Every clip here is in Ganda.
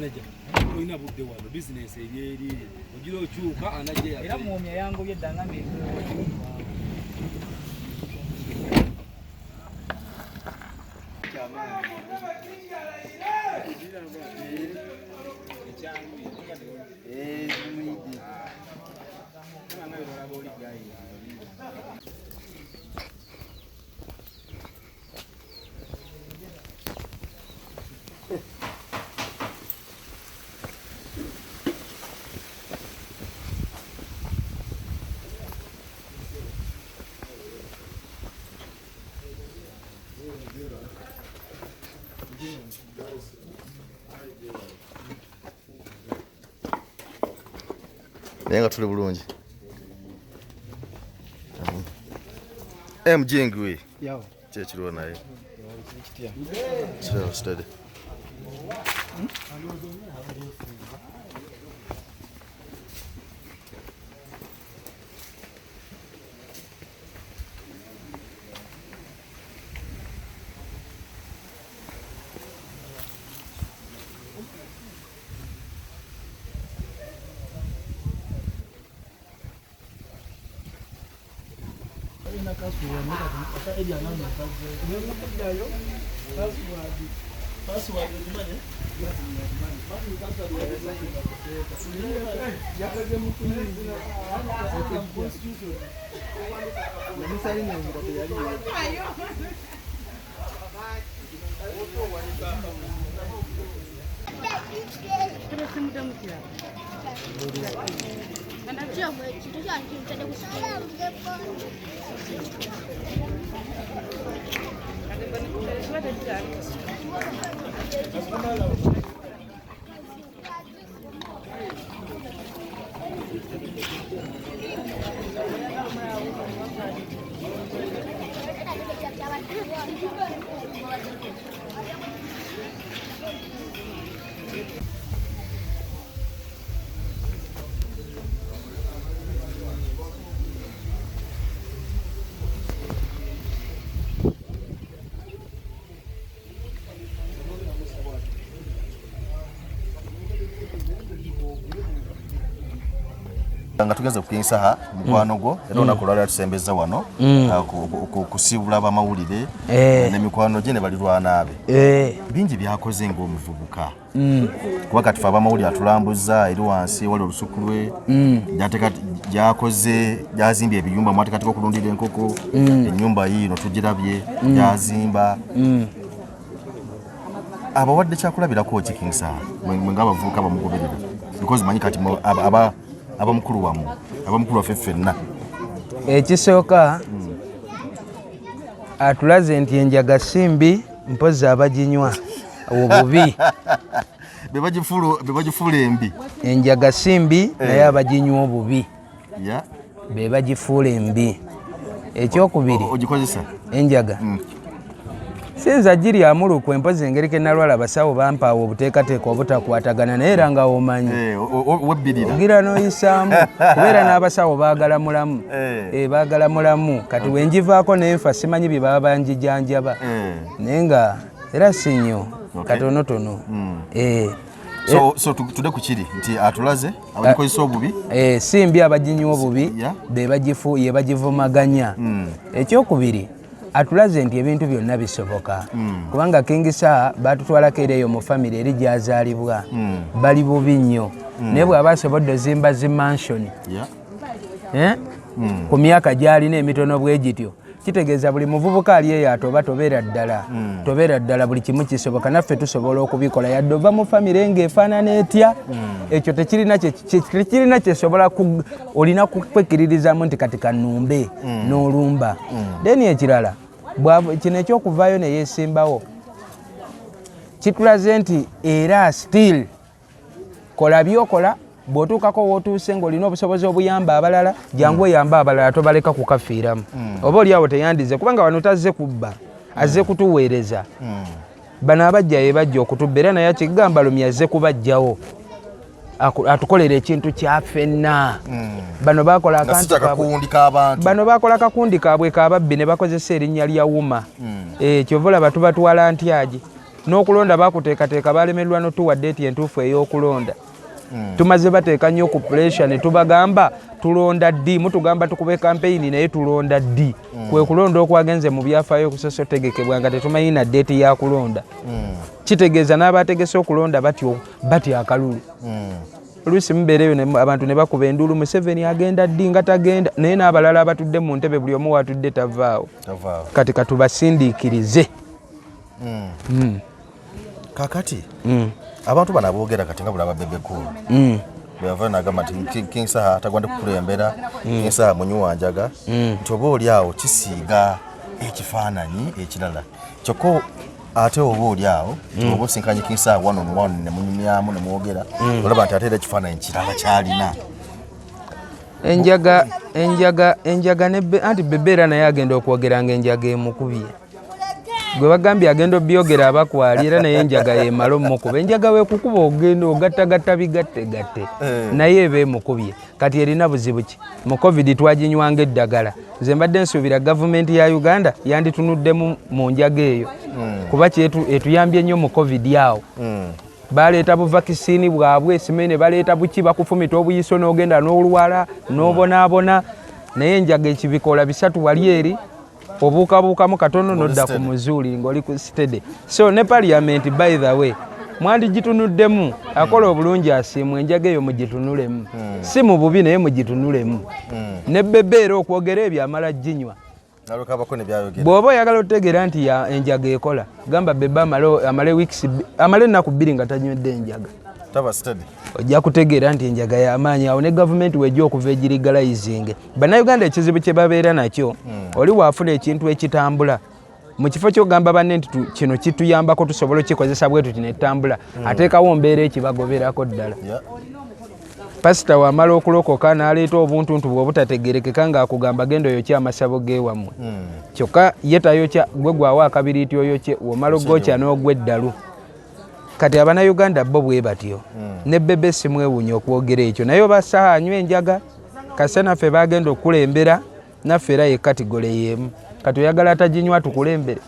Manager, olina budde wano bizinesi ebyeri ogira okyuka anajja era mwomya yangobye dda nga Naye nga tuli bulungi. MG Ngwi. Kyekiriwo naye. Kiriwo steady. Nga tugenze ku King Saha mukwano gwo era olunaku olwaleero atusembezza wano kusiibula abamawulire n'emikwano gye ne balirwana be. Bingi byakoze ng'omuvubuka kuba kati fe abamawulire atulambuzza eri wansi wali olusuku lwe gyakoze gyazimbye ebiyumba mwateekateeka okulundira enkoko ennyumba yiino tugirabye gyazimba. Abawadde kyakulabirako ki King Saha mwe ng'abavubuka bamugoberera because manyi kati abamukulu wammwe abamukulu waffe ffenna. Ekisooka atulaze nti enjaga si mbi mpozzi abaginywa obubi. Be bagifuula embi. Enjaga si mbi naye abaginywa obubi be bagifuula embi. Ekyokubiri ogikozesa enjaga sinza giryamu lukwe mpozzi engeri ke nalwala abasawo bampaawo obuteekateeka obutakwatagana naye era nga womanyi ogira n'oyisaamu kubeera n'abasawo baagala mulamu baagala mulamu kati wenjivaako nenfa simanyi bye baba banjijanjaba naye nga era si nnyo katonotono. So tudde ku kiri nti atulaze abagikozesa obubi si mbi abaginywa obubi ye bagivumaganya. Ekyokubiri atulaze nti ebintu byonna bisoboka kubanga King Saha batutwalako era eyo mu famire eri gy'azaalibwa bali bubi nnyo naye bw'aba asobodde ozimba zi mansion ku myaka gy'alina emitono bwe gityo kitegeeza buli muvubuka ali eyo atoba tobeera ddala tobeera ddala buli kimu kisoboka naffe tusobola okubikola yadde ova mu famire ng'efaanana etya ekyo tekirina kyesobola olina kwekkiririzaamu nti kati kanumbe n'olumba. Then ekirala kino ekyokuvaayo ne yeesimbawo kitulaze nti era still kola byokola bw'otuukako w'otuuse ng'olina obusobozi obuyamba abalala jangu oyambe abalala tobaleka kukafiiramu. Oba oli awo teyandize kubanga wano tazze kubba azze kutuweereza. Bano abajja ye bajja okutubba era naye akigamba Lumya azze kubajjawo atukolera ekintu kyaffenna. Bano bakola akantu bano bakola akakundi kaabwe kababbi ne bakozesa erinnya lya Wuma. Kyova olaba tubatwala ntyagi. N'okulonda bakuteekateeka, balemererwa n'otuwa date entuufu ey'okulonda. Tumaze bateeka nnyo ku pressure ne tubagamba tulonda ddi, mutugamba tukube campaign, naye tulonda ddi? Kwe kulonda okwagenze mu byafaayo okusosa otegekebwa nga tetumanyi na date ya kulonda. Kitegeeza n'abategese okulonda batyo batya akalulu. Oluusi mubeereyo abantu ne bakuba enduulu, Museveni agenda ddi nga tagenda, naye n'abalala abatudde mu ntebe buli omu watudde tavaawo. Kati katubasindiikirize. Kakati abantu bano aboogera kati nga bulaba Bebe Cool bweyava nagamba nti King Saha tagwande kukulembera, King Saha munywi wa njaga, nti oba oli awo kisiiga ekifaananyi ekirala. Kyokka ate oba oli awo oba osinkanye King Saha one on one ne munyumyamu ne mwogera, olaba nti ate era ekifaananyi kirala kyalina. Enjaga anti Bebe era naye agenda okwogera nga enjaga emukubye. Gwe bagambye agenda obyogera abakwali, era naye enjaga yemala omukuba. Enjaga wekukuba ogenda ogattagatta bigattegatte, naye eba emukubye. Kati erina buzibu ki? Mu COVID twaginywanga eddagala. Nze mbadde nsuubira gavumenti ya Uganda yanditunuddemu mu njaga eyo, kuba etuyambye nnyo mu COVID awo. Baleeta bu vaccine bwabwe, simanyi ne baleeta buki, bakufumita obuyiso n'ogenda n'olwala n'obonaabona, naye enjaga ekibikola bisatu wali eri obuukabuukamu katono nodda ku muzuuli ng'oli ku steady. So ne parliament, by the way, mwandigitunuddemu. Akola obulungi asiimwe, enjaga eyo mugitunulemu, si mu bubi naye mugitunulemu. Ne Bebe era okwogera ebyo amala ginywa. Nalukabako ne byayogera. Bw'oba oyagala otegeera nti enjaga ekola, gamba Bebe amale weeks amale ennaku 2 nga tanywedde enjaga. Taba steady. Ojja kutegeera nti enjaga y'amaanyi. Awo ne gavumenti wejja okuva egilegalizinge. Bannayuganda ekizibu kye babeera nakyo, oli waafuna ekintu ekitambula, mu kifo ky'ogamba banne nti kino kituyambako, tusobola okikozesa bwe tuti netambula, ateekawo mbeera ekibagoberako ddala. Pasita wamala okulokoka n'aleeta obuntuntu bwe obutategerekeka ng'akugamba genda oyokye amasabo g'ewammwe, kyokka ye tayokya, gwe gwawo akabiriiti oyokye, womala ogokya n'ogwa eddalu. Kati Abannayuganda bo bwe batyo. Ne Bebe simwewuunya okwogera ekyo, naye oba Saha anywa enjaga, kasita naffe bagenda okukulembera naffe era ye category y'emu. Kati oyagala ataginywa tukulembere,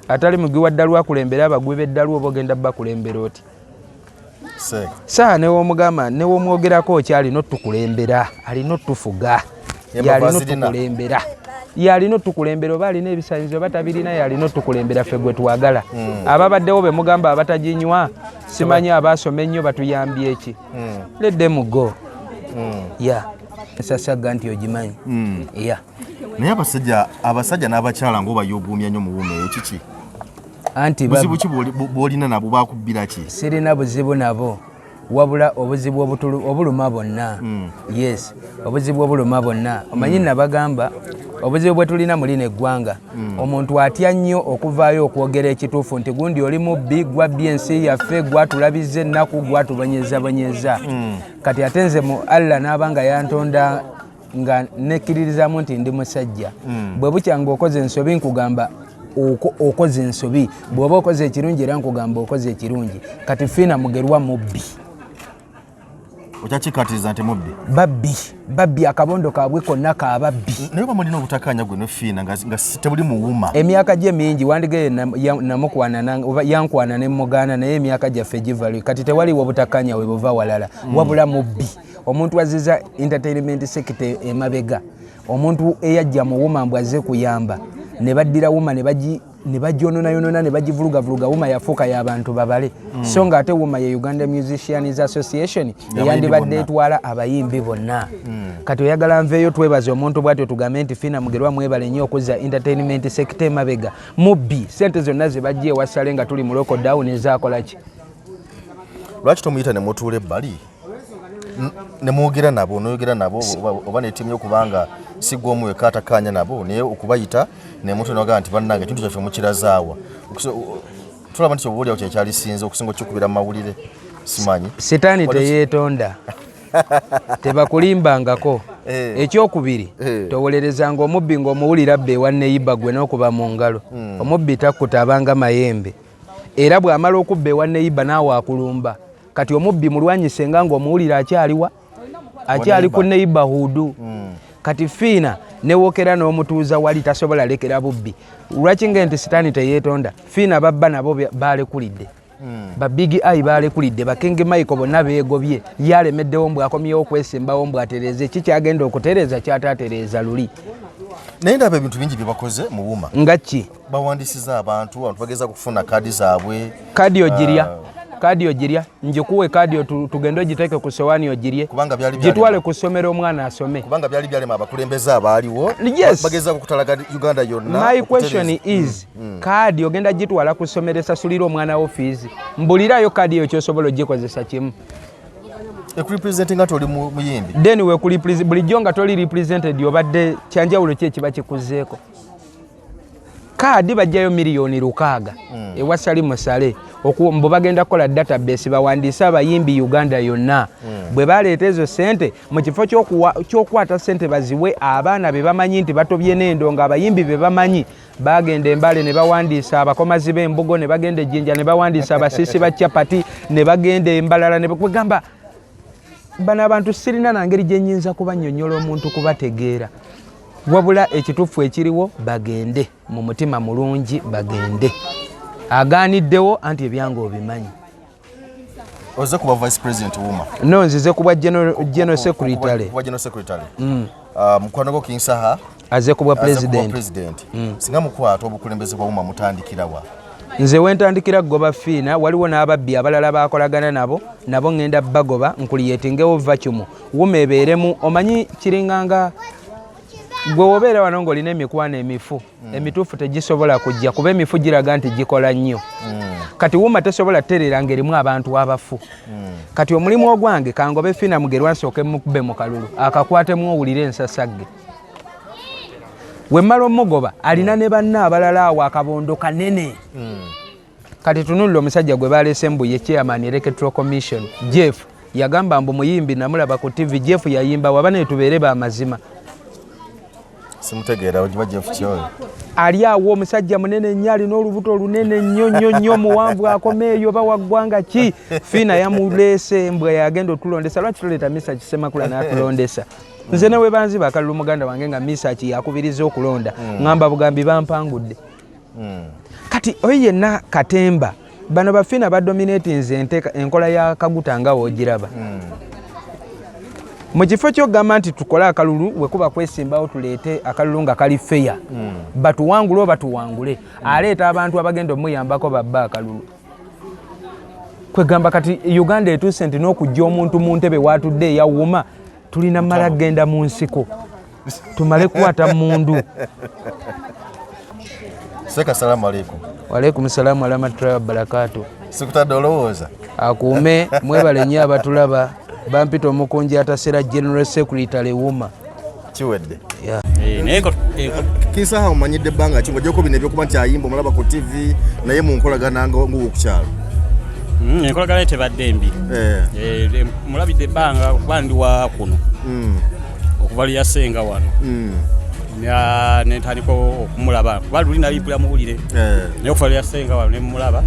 atali mugwi wa ddalu akulembere abagwi b'eddalu, oba ogenda bakulembera oti? Saha newomugamba newomwogerako ki, alina otukulembera, alina otufuga, yalina otukulembera, yalina otukulembera, oba alina ebisanyizo oba tabirina, yalina otukulembera ffe gwe twagala. Ababaddewo be mugamba abataginywa, simanyi abasoma ennyo batuyambye eki? Let them go. Ya nsasagga nti ogimanyi ya. Naye abasajja n'abakyala ng'obayuuguumya nnyo mu wuuma eyo, kiki? Anti buzibu ki bw'olina nabo? Bakubbira ki? Sirina buzibu nabo, wabula obuzibu obuluma bonna. Yes, obuzibu obuluma bonna omanyi. Nabagamba obuzibu bwe tulina muli neggwanga, omuntu atya nnyo okuvaayo okwogera ekituufu nti gundi oli mubbi, gwabbye ensi yaffe, gwatulabiza ennaku, gwatubonyezabonyeza. Kati ate nze mu Allah n'aba nga yantonda nga nekkiririzamu nti ndi musajja, bwe bukya nga okoze ensobi nkugamba okoze ensobi, bw'oba okoze ekirungi era nkugamba okoze ekirungi. Kati Fiina Mugerwa mubbi. Okyakikatiriza nti mubbi? Babbi, babbi, akabondo kaabwe konna kababbi. Naye oba mulina obutakkaanya gwe ne Fiina nga tebuli muwuma? Emyaka gye mingi, wandigeye namukwana oba yankwana ne mugaana, naye emyaka gyaffe givalu. Kati tewaliwo obutakkaanya we buva walala, wabula mubbi, omuntu aziza entertainment sector emabega, omuntu eyajja mu wuma mbw azze kuyamba, ne baddira wuma ne bagyononayonona ne bagivulugavuluga. Wuma yafuuka y'abantu babale, so nga ate wuma ye Uganda Musicians Association eyandibadde etwala abayimbi bonna. Kati oyagala nveeyo twebaze omuntu bwatyo, tugambe nti Fiina Mugerwa mwebale nnyo okuzza entertainment sector emabega? Mubbi, sente zonna ze bajja ewasale nga tuli mu lockdown ezakola ki? Lwaki tomuyita ne mutuula ebbali ne mwogera nabo, noyogera nabo oba netiimu yo? Kubanga si gwe omu wekka atakkaanya nabo, naye okubayita nemutu nogaa nti bannange ekintu kyaffe mukirazaawa. Tulaba nti oba oliawo kyekyalisinze okusinga okukikubira mu mawulire, simanyi. Sitaani teyeetonda, tebakulimbangako. Ekyokubiri, towolerezanga omubbi ng'omuwulira abba ewa neighbour gwe n'okuba mu ngalo. Omubbi takkuta, abanga mayembe, era bw'amala okubba ewa neighbour naawe akulumba. Kati omubbi mulwanyisenga ng'omuwulira akyaliwa, akyali ku neighborhood. Kati Fiina newokera n'omutuuza wali tasobola lekera bubbi. Lwaki? Nge nti sitaani teyeetonda. Fiina babba nabo balekulidde. Ba Big Eye balekulidde, ba King Michael bonna beegobye, ye alemeddewo mbu akomyewo okwesimbawo mbu atereeze. Ki kyagenda okutereeza kyataatereeza luli? Naye ndaba ebintu bingi bye bakoze mu UMA. Nga ki? Bawandisiza abantu, abantu bageza kufuna kaadi zaabwe. Kaadi ogirya, kaadi ogirya, njikuwe kaadi tugende ogiteeke ku sowaani ogirye. Kubanga byali gitwale ku ssomero omwana asome. Kubanga byali byalema abakulembeze abaaliwo. Yes. Bageza okutalaga Uganda yonna. My question is, kaadi ogenda gitwala ku ssomero esasulira omwana wo fiizi, mbulirayo kaadi eyo kyosobola ogikozesa kimu. Ekurepresenting nga toli muyimbi. Then bulijjo nga toli represented, obadde kyanjawulo ki ekiba kikuzeeko? Kaadi bajjayo 6 million ewa Salim Saleh, mbu bagenda kukola database bawandiise abayimbi Uganda yonna. Bwe baleeta ezo sente, mu kifo ky'okukwata sente baziwe abaana be bamanyi nti batobye n'endo nga abayimbi be bamanyi, bagenda embale ne bawandiisa abakomazi b'embugo, ne bagenda ejjinja ne bawandiisa abasiisi ba capati, ne bagenda embalala ne bagamba bano abantu. Sirina na ngeri gye nnyinza kubannyonnyola omuntu kubategeera, wabula ekituufu ekiriwo, bagende mu mutima mulungi, bagende agaaniddewo anti ebyange obimanyi. Oze kuba vice president UMA? No, nzize kubwa general secretary. Kuba general secretary. Mukwano gwo King Saha aze kubwa aze kuba president. President. Singa mukwata obukulembeze bwa UMA, mutandikira wa? Nze wentandikira kugoba Fiina. Waliwo n'ababbi abalala bakolagana nabo, nabo ŋŋenda bagoba, ncreatingewo vacuum, UMA ebeeremu. Omanyi kiringanga gwe wobeera wano ng'olina emikwano emifu, emituufu tegisobola kujja kuba emifu giraga nti gikola nnyo. Kati UMA tesobola tereera ng'erimu abantu abafu. Kati omulimu ogwange, kangobe Fiina Mugerwa, nsooke mukube mu kalulu akakwatemu owulire ensasagge. Wemmala omugoba, alina ne banna abalala awo, akabondo kanene. Kati tunulira omusajja gwe baleese mbu ye chairman Electoral Commission, Jeff. Yagamba mbu muyimbi, namulaba ku TV. Jeff yayimba waba naye, tubeere bamazima. Simutegeera, ogiba Jeff kyoyo. Ali awo omusajja munene nnyo, alina olubuto lunene nnyo nnyo nnyo, muwanvu, akoma eyo. Bawa ggwanga ki? Fiina yamuleese mbwe yagenda otulondesa. Lwaki toleeta Misaki Semakula n'atulondesa? Nze newe banziba akalulu, muganda wange, nga Misaki yakubiriza okulonda, ŋŋamba bugambi bampangudde. Kati oyo yenna katemba, bano bafiina badominatinze enkola ya Kaguta nga woogiraba. Mu kifo ky'okugamba nti tukole akalulu, wekuba kwesimbawo tuleete akalulu nga kali fair, batuwangule oba tuwangule, aleeta abantu abagenda omuyambako babba akalulu. Kwegamba kati Uganda etuuse nti n'okujja omuntu mu ntebe watudde eyawuma, tulina mala kugenda mu nsiko tumale kukwata mundu. Seka, salamu aleikum. Walaikum salaamu warahmatullahi wabarakatu. Sikutadde olowooza. Akuume, mwebale nnyo abatulaba. Bampita omukunji atasera, general secretary UMA. Kiwedde. Yeah. Naye King Saha omanyidde ebbanga ki, ng'ogyeko bino ebyokuba nti ayimba omulaba ku TV, naye mu nkolagana ng'owokukyalo? Enkolagana ye tebadde mbi. Mulabidde ebbanga kuba ndi wa kuno okuva lwe yasenga wano. Nentandika okumulaba kuba luli nali mpulira muwulire, naye okuva lwe yasenga wano nemulaba,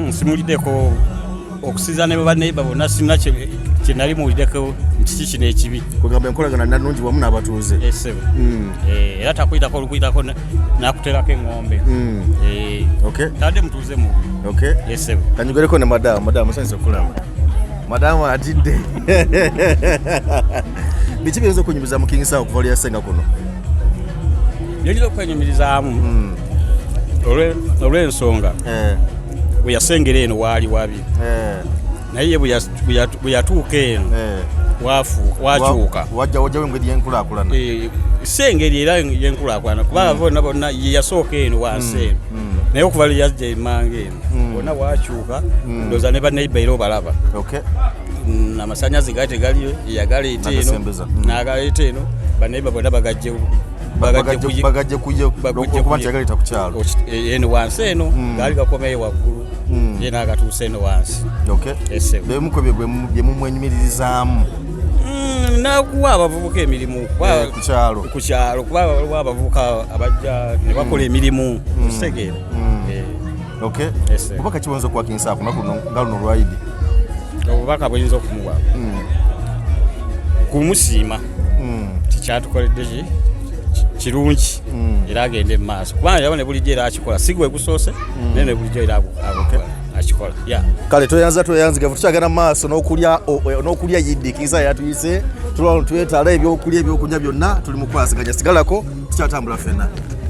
simuliddeko okusinza ne baneiba bonna, sirina kye nali muwuliddeko nti ki kino ekibi. Kugamba enkolagana nannungi wamu n'abatuuze. Esebo. Era takuyitako olukuyitako nakuterako eŋŋombe. Tadde mutuuze mubi. Esebo. Kanyogereko ne madamu. Madamu, musanyuse okulaba. Madamu atidde. Biki biyinza okunyumiza mu King Saha okuva lwe yasenga kuno? Byolina okwenyumirizaamu olw'ensonga bwe yasengera eno waali wabi, naye ye bwe yatuuka eno wakyuka. Wajjawo engeri y'enkulaakulana. Si engeri era yenkulaakulana, kubanga bonna bonna ye yasooka eno wansi eno, naye okuva lwe yajja emmanga eno bonna wakyuka. Ndowooza ne baneiba era obalaba. Amasanyazi gali tegaliyo, yagaleeta eno. N'agasembeza. N'agaleeta eno, baneiba bonna bagajje Bagajje kuye bagajje okuba nti yagaleeta ku kyalo. Eno wansi eno gaali gakomeyo waggulu, ye n'agatuusa eno wansi. Esebo. Beemu ku ebyo bye mumwenyumiririzaamu. N'akuwa abavubuka emirimu Ku kyalo. Ku kyalo, kuba waliwo abavubuka abajja ne bakola emirimu, okitegeera. Yes, sir. Bubaka kibonza okuwa King Saha ku lunaku luno nga luno olwayidi? Obubaka buyinza okumuwa kumusiima tikyatukoledde kirungi, era agende mu maaso, kubanga yaba ne bulijjo era akikola, si gwe gusoose, naye ne bulijjo era agukola. Akikola, yeah. Kale tweyanza, tweyanziga. Tukyagenda mu maaso n'okulya n'okulya yiddi kisa yatuyise tulwano twetala ebyokulya, ebyokunywa byonna tuli mu kwasaganya. Sigalako, tukyatambula ffenna.